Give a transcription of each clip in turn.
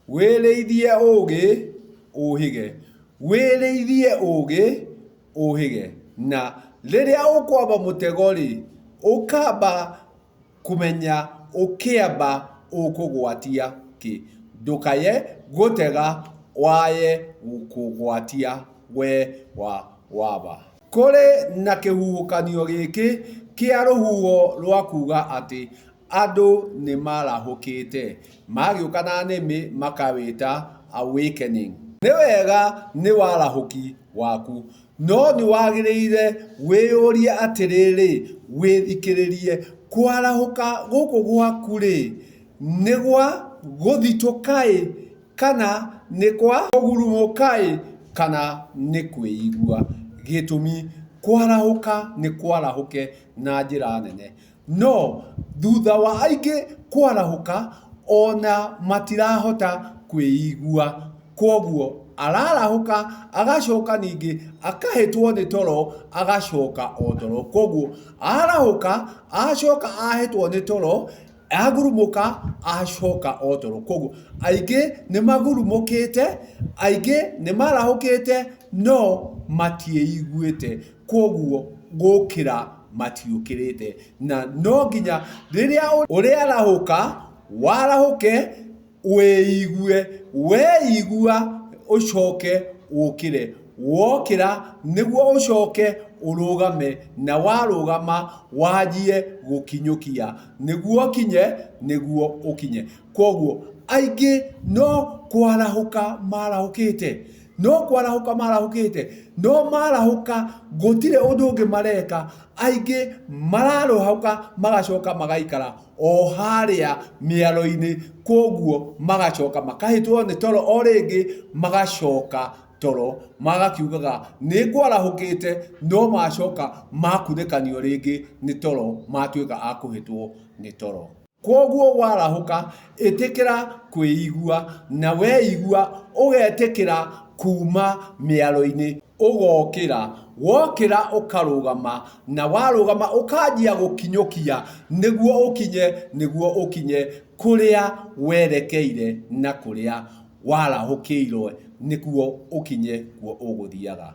Wĩrĩithie ũũgĩ ũhĩge. Wĩrĩithie ũũgĩ ũhĩge. Na rĩrĩa ũkwamba mũtego-rĩ, ũkamba kũmenya ũkĩamba ũkũgwatia kĩ. Ndũkaye gũtega waye kũgwatia we wamba. Kũrĩ na kĩhuhũkanio gĩkĩ kĩa rũhuho rwa kuuga atĩ Andũ nĩ marahũkĩte, magĩũka na nĩmĩ makawĩta awakening. Nĩ wega nĩ warahũki waku, no nĩ wagĩrĩire wĩyũrie atĩrĩrĩ, wĩthikĩrĩrie, kwarahũka gũkũ gwaku-rĩ, nĩ gwa gũthitũka-ĩ kana nĩ kwa kũgurumũka-ĩ kana nĩ kwĩigua? Gĩtũmi, kwarahũka nĩ kwarahũke na njĩra nene. No thutha wa aingĩ kwarahũka, o na matirahota kwĩigua. Kwoguo ararahũka agacoka ningĩ akahĩtwo nĩ toro agacoka o toro. Kwoguo arahũka acoka ahĩtwo nĩ toro, agurumũka acoka o toro. Kwoguo aingĩ nĩ magurumũkĩte, aingĩ nĩ marahũkĩte no matiĩiguĩte. Kwoguo gũkĩra matiũkĩrĩte. Na no nginya rĩrĩa ũrĩarahũka, warahũke wĩigue, weigua ũcoke ũkĩre. Wokĩra nĩguo ũcoke ũrũgame, na warũgama wanjie gũkinyũkia, nĩguo ũkinye, nĩguo ũkinye. Kwoguo aingĩ no kwarahũka marahũkĩte. No kwarahũka marahũkĩte, no marahũka gũtirĩ ũndũ ũngĩ mareka, aingĩ mararahũka magacoka magaikara o harĩa mĩaro-inĩ, kwoguo magacoka makahĩtwo nĩ toro o rĩngĩ, magacoka toro, magakiugaga nĩ ngwarahũkĩte, no macoka makunĩkanio rĩngĩ nĩ toro, matuĩka a kũhĩtwo nĩ toro. Kwoguo warahũka, ĩtĩkĩra kwĩigua, na weigua ũgetĩkĩra kuuma mĩaro-inĩ, ũgokĩra. Wokĩra ũkarũgama, na warũgama ũkanjia gũkinyũkia nĩguo ũkinye, nĩguo ũkinye kũrĩa werekeire na kũrĩa warahũkĩirwo nĩkuo ũkinye kuo ũgũthiaga.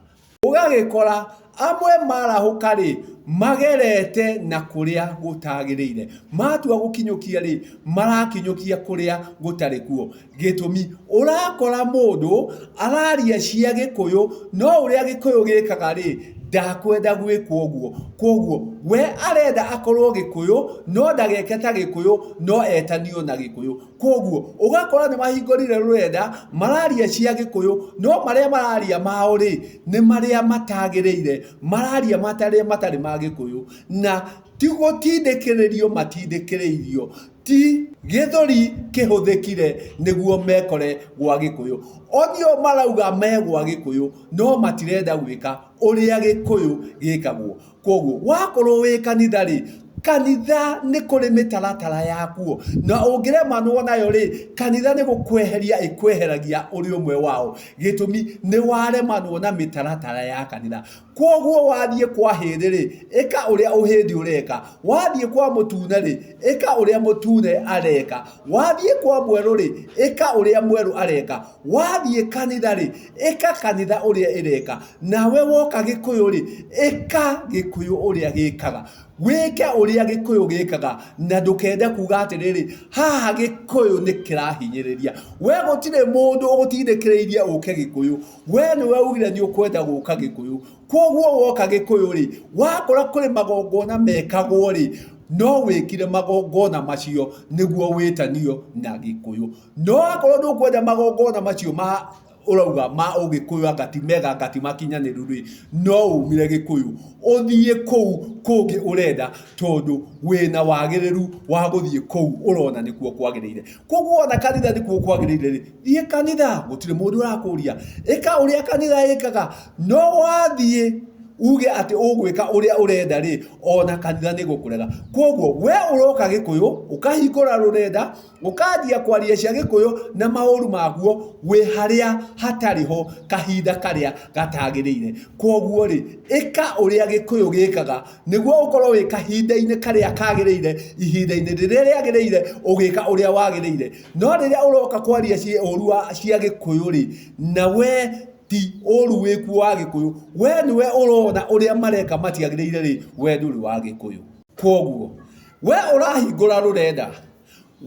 Ũgagĩkora amwe maarahũka-rĩ, magerete na kũrĩa gũtagĩrĩire. Matua gũkinyũkia-rĩ, marakinyũkia kũrĩa gũtarĩ kuo. Gĩtũmi, ũrakora mũndũ araria cia Gĩkũyũ, no ũrĩa Gĩkũyũ gĩkaga-rĩ, ndakwenda gwĩkwo ũguo. Kwoguo we arenda akorwo Gĩkũyũ, no ndageke ta Gĩkũyũ, no etanio na Gĩkũyũ. Kwoguo ũgakora nĩ mahingũrire rũrenda mararia cia Gĩkũyũ no marĩa mararia mao rĩ nĩ marĩa matagĩrĩire, mararia matarĩ matarĩ ma Gĩkũyũ na ti gũtindĩkĩrĩrio matindĩkĩrĩirio, ti gĩthũri kĩhũthĩkire nĩguo mekore gwa Gĩkũyũ. Onio marauga me gwa Gĩkũyũ no matirenda gwĩka ũrĩa Gĩkũyũ gĩkagwo. Kwoguo wakorwo wĩ kanitha rĩ, kanitha nĩ kũrĩ mĩtaratara yakuo na ũngĩremanwo nayo rĩ, kanitha nĩ gũkweheria ĩkweheragia ũrĩ ũmwe wao. Gĩtũmi nĩ waremanwo na mĩtaratara ya kanitha. Kwoguo wathiĩ kwa hĩndĩ rĩ, ĩka ũrĩa ũhĩndĩ ũreka. Wathiĩ kwa mũtune rĩ, ĩka ũrĩa mũtune areka. Wathiĩ kwa mwerũ rĩ, ĩka ũrĩa mwerũ areka. Wathiĩ kanitha rĩ, ĩka kanitha ũrĩa ĩreka. Nawe woka Gĩkũyũ rĩ, ĩka Gĩkũyũ ũrĩa gĩkaga. Wĩke ũrĩa Gĩkũyũ gĩkaga na ndũkende kuga atĩrĩrĩ, haha Gĩkũyũ nĩ kĩrahinyĩrĩria. We gũtirĩ mũndũ ũgũtindĩkĩrĩirie ũke Gĩkũyũ. We nĩwe ugire nĩ ũkwenda gũka Gĩkũyũ. Kwoguo woka Gĩkũyũ rĩ, wakora kũrĩ magongona mekagwo rĩ, no wĩkire magongona macio nĩguo wĩtanio na Gĩkũyũ. No akorwo ndũkwenda magongona macio ma ũrauga ma ũgĩkũyũ anga ti mega anga ti makinyanĩru rĩ, no umire Gĩkũyũ ũthiĩ kũu kũngĩ ũrenda tondũ wĩna wagĩrĩru wa gũthiĩ kũu ũrona nĩkuo kwagĩrĩire. Koguo wona kanitha nĩkuo kwagĩrĩire rĩ, thiĩ kanitha, gũtirĩ mũndũ ũrakũria. Ĩka ũrĩa kanitha ĩkaga, no wathiĩ Uge atĩ ũgwĩka ũrĩa ũrenda rĩ, ona kanitha nĩ gũkũrega. Kwoguo we ũroka Gĩkũyũ, ũkahingũra rũrenda, ũkanjia kwaria cia Gĩkũyũ na maũru maguo wĩ harĩa hatarĩ ho kahinda karĩa gatagĩrĩire. Kwoguo rĩ, ĩka ũrĩa Gĩkũyũ gĩkaga nĩguo ũkorwo wĩ kahinda-inĩ karĩa kagĩrĩire, ihinda-inĩ rĩrĩa rĩagĩrĩire, ũgĩka ũrĩa wagĩrĩire. No rĩrĩa ũroka kwaria ũru wa cia Gĩkũyũ rĩ, na we ti ũru wĩkuo wa Gĩkũyũ, we nĩwe ũrona ũrĩa mareka matiagĩrĩire rĩ, we ndũrĩ wa Gĩkũyũ. Kwoguo, we ũrahingũra rũrenda,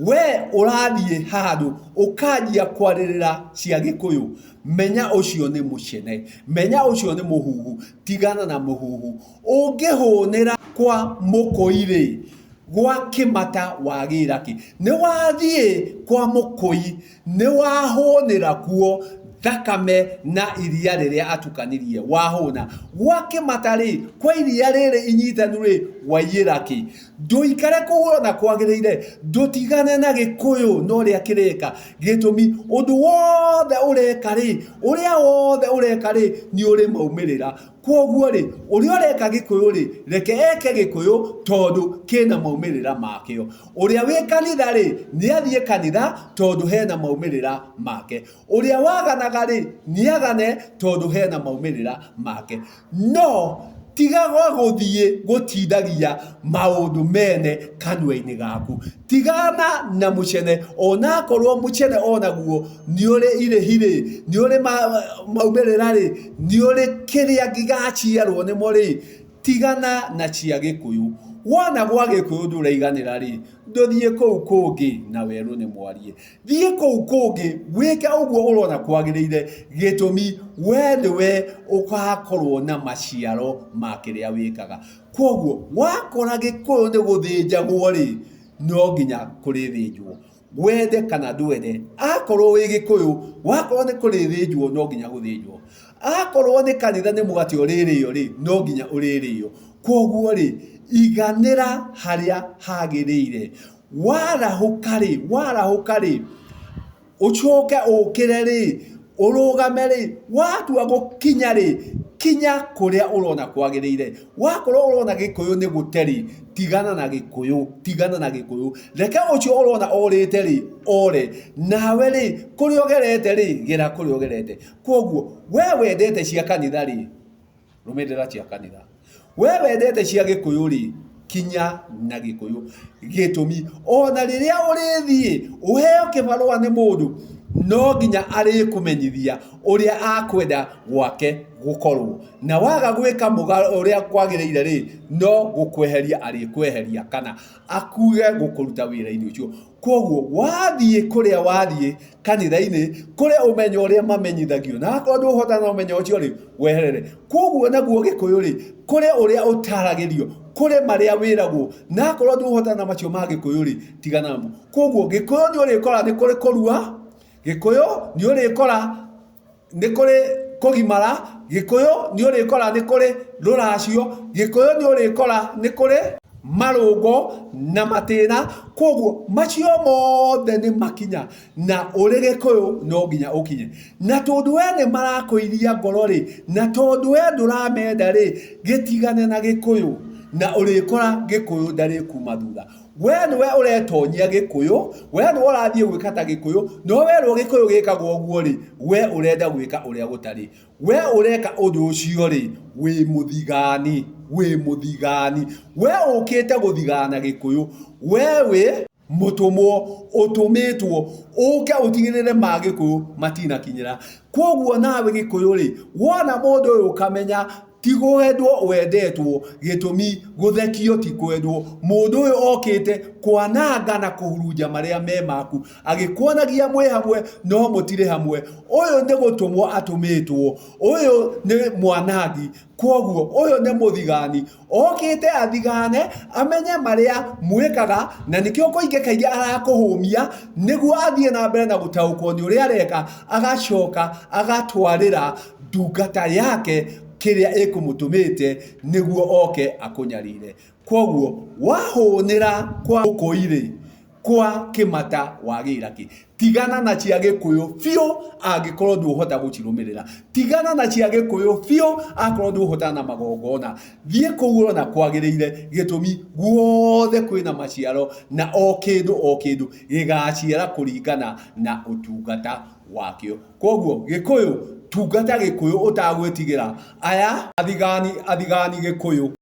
we ũrathiĩ handũ ũkanjia kwarĩrĩra cia Gĩkũyũ, menya ũcio nĩ mũcene, menya ũcio nĩ mũhuhu, tigana na mũhuhu. Ũngĩhũnĩra kwa mũkũi rĩ, gwa kĩmata wagĩra kĩ? Nĩ wathiĩ kwa mũkũi, nĩ wahũnĩra kuo thakame na iria rĩrĩa atukanirie, wahũna. Gwa kĩmata rĩ, kwa iria rĩrĩ inyitanu rĩ, waiyĩra kĩ? Ndũikare kũu ũrona kwagĩrĩire, ndũtigane na Gĩkũyũ na ũrĩa kĩreka. Gĩtũmi, ũndũ wothe ũreka rĩ, ũrĩa wothe ũreka rĩ, nĩ ũrĩ maumĩrĩra. Kwoguo rĩ, ũrĩa ũreka Gĩkũyũ rĩ, reke eke Gĩkũyũ tondũ kĩna maumĩrĩra makĩo. Ũrĩa wĩ kanitha rĩ, nĩ athiĩ kanitha tondũ hena maumĩrĩra make. Ũrĩa waganaga rĩ, nĩ agane tondũ hena maumĩrĩra make. No tiga gũthiĩ gũtindagia maũndũ mene kanua-inĩ gaku. Tigana na mũcene onakorwo mũcene onaguo nĩ ũrĩ irĩhi rĩ, nĩ ũrĩ maumĩrĩra rĩ, nĩ ũrĩ kĩrĩa gĩgaciarwo nĩmo rĩ, tigana na cia Gĩkũyũ. Wona gwa Gĩkũyũ ndũraiganĩra rĩ, ndũthiĩ kũu kũngĩ na werũ nĩ mwarie. Thiĩ kũu kũngĩ wĩke ũguo ũrona kwagĩrĩire, gĩtũmi we nĩwe ũgakorwo na maciaro ma kĩrĩa wĩkaga. Kwoguo wakora Gĩkũyũ nĩ gũthĩnjagwo rĩ, no nginya kũrĩthĩnjwo. Wende kana ndwende, akorwo wĩ Gĩkũyũ, wakorwo nĩ kũrĩthĩnjwo no nginya gũthĩnjwo. Akorwo nĩ kanitha nĩ mũgate ũrĩrĩo rĩ, no nginya ũrĩrĩo. Kwoguo rĩ, iganĩra harĩa hagĩrĩire. Warahũka rĩ, warahũka rĩ, ũcoke ũkĩre rĩ, ũrũgame rĩ, watua gũkinya rĩ, kinya kũrĩa ũrona kwagĩrĩire. Wakorwo ũrona Gĩkũyũ nĩ gũte rĩ, tigana na Gĩkũyũ, tigana na Gĩkũyũ. Reke ũcio ũrona orĩte rĩ, ore. Nawe rĩ, kũrĩa ũgerete rĩ, gera kũrĩa ũgerete. Kwoguo, we wendete cia kanitha rĩ, rũmĩrĩra cia kanitha. We wendete cia Gĩkũyũ rĩ, kinya na Gĩkũyũ. Gĩtũmi, ona rĩrĩa ũrĩthiĩ ũheo kĩbarũa nĩ mũndũ, no nginya arĩkũmenyithia ũrĩa akwenda gwake gũkorwo. Na waga gwĩka ũrĩa kwagĩrĩire rĩ, no gũkweheria arĩkweheria kana akuge gũkũruta wĩra-inĩ ũcio. Kwoguo wathiĩ kũrĩa wathiĩ kanitha-inĩ, kũrĩ ũmenyo ũrĩa mamenyithagio, na akorwo ndũhotana na ũmenyo ũcio rĩ, weherere. Kwoguo naguo Gĩkũyũ rĩ, kũrĩ ũrĩa ũtaragĩrio, kũrĩ marĩa wĩragwo, na akorwo ndũhotana na macio ma Gĩkũyũ rĩ, tigana namo. Kwoguo Gĩkũyũ nĩ ũrĩkora nĩ kũrĩ kũrua, Gĩkũyũ nĩ ũrĩkora nĩ kũrĩ kũgimara, Gĩkũyũ nĩ ũrĩkora nĩ kũrĩ rũracio, Gĩkũyũ nĩ ũrĩkora nĩ kũrĩ marũngo na matĩna. Kwoguo macio mothe nĩ makinya na ũrĩ Gĩkũyũ no nginya ũkinye. Na tondũ we nĩ marakũiria ngoro rĩ, na tondũ we ndũramenda rĩ, gĩtigane na Gĩkũyũ na ũrĩkora Gĩkũyũ ndarĩkuma thutha. We nĩwe ũretonyia Gĩkũyũ, we nĩwe ũrathiĩ gwĩka ta Gĩkũyũ, no werwo Gĩkũyũ gĩkagwo ũguo rĩ, we ũrenda gwĩka ũrĩa gũtarĩ. We ũreka ũndũ ũcio rĩ, wĩ mũthigani, wĩ mũthigani. We ũkĩte gũthigana Gĩkũyũ, we wĩ mũtũmwo ũtũmĩtwo ũke ũtigĩrĩre ma Gĩkũyũ matinakinyĩra. Kwoguo nawe Gĩkũyũ rĩ, wona mũndũ ũyũ ũkamenya Ti kwendwo wendetwo, gĩtũmi gũthekio ti kwendwo. Mũndũ ũyũ okĩte kwananga na kũhurunja marĩa me maku, agĩkuonagia mwĩ hamwe no mũtirĩ hamwe. Ũyũ nĩ gũtũmwo atũmĩtwo, ũyũ nĩ mwanangi, kwoguo ũyũ nĩ mũthigani. Okĩte athigane, amenye marĩa mwĩkaga, na nĩkĩo kũingĩ kaingĩ arakũhũmia, nĩguo athiĩ na mbere na gũtaũkwo nĩ ũrĩa areka, agacoka agatwarĩra ndungata yake kĩrĩa ĩkũmũtũmĩte nĩguo oke akũnyarire. Kwoguo wahũnĩra kwa mũkũi-rĩ, Kwa kĩmata wagĩra kĩ? Tigana na cia gĩkũyũ biũ angĩkorwo ndũhota gũcirũmĩrĩra. Tigana na cia gĩkũyũ biũ akorwo ndũhotana na magongona. Thiĩ kũu ũrona kwagĩrĩire gĩtũmi guothe kwĩna maciaro na o kĩndũ o kĩndũ gĩgaciara kũringana na ũtungata wakĩo. Koguo gĩkũyũ tungata gĩkũyũ ũtagwĩtigĩra. Aya athigani athigani gĩkũyũ.